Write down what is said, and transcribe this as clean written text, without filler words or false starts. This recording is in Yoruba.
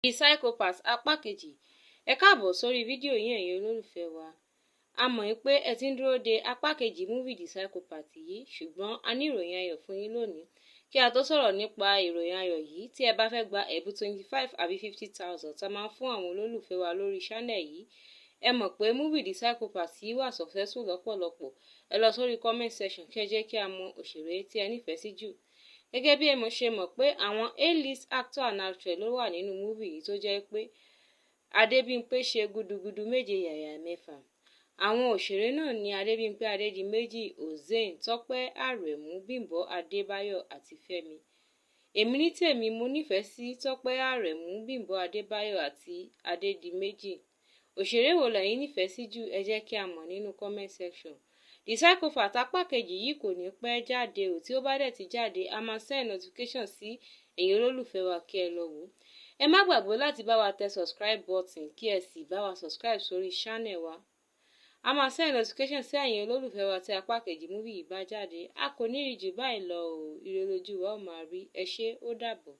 The Psychopath apá kejì. Ẹ káàbọ̀ sórí fídíò yìí, ẹ̀yin olólùfẹ́ wa. A mọ̀ pé ẹ ti ń dúró de apá kejì movie The Psychopath yìí, ṣùgbọ́n a ní ìròyìn ayọ̀ fún yín lónìí. Kí a tó sọ̀rọ̀ nípa ìròyìn ayọ̀ yìí, tí ẹ bá fẹ́ gba ẹ̀bùn 25 àbí 50,000 tá a máa ń fún àwọn olólùfẹ́ wa lórí channel yìí, ẹ mọ̀ pé movie The Psychopath yìí wà successful lọ́pọ̀lọpọ̀. Ẹ lọ sórí comment section kí ẹ jẹ́ kí a mọ òṣèré tí ẹ nífẹ̀ẹ́ sí jù. Gẹ́gẹ́ bí ẹ ṣe mọ̀ pé àwọn A-list actor and actress ló wà nínú movie yìí, tó jẹ́ pé Adébímpé ṣe gudugudu méje yàyà mẹ́fà. Àwọn òṣèré náà ni Adébímpé Adédìméjì, Hossein, Tọ́pẹ́ Àrẹ̀mú, Bímbọ́ Adébáyọ̀ àti Fẹ́mi. Èmi ní tèmi, mo nífẹ̀ẹ́ sí Tọ́pẹ́ Àrẹ̀mú, Bímbọ́ Adébáyọ̀ àti Adédìméjì. Òṣèré wo lẹ̀yin nífẹ̀ẹ́ sí jù? Ẹ jẹ́ kí a mọ̀ nínú comment section. The Psychopath apá kejì yìí kò ní pẹ́ jáde o. Tí ó bá dẹ̀ ti jáde, a máa send notification sí ẹ̀yin olólùfẹ́ wa kí ẹ lọ wò ó. Ẹ má gbàgbé láti bá wa tẹ subscribe button, kí ẹ sì bá wa subscribe sórí channel wa. A máa send notification sí ẹ̀yin olólùfẹ́ wa tí apá kejì movie yìí bá jáde. A kò ní rí jù báyìí lọ o. Ire lójú wa ó máa rí. Ẹ ṣé, ó dàbọ̀.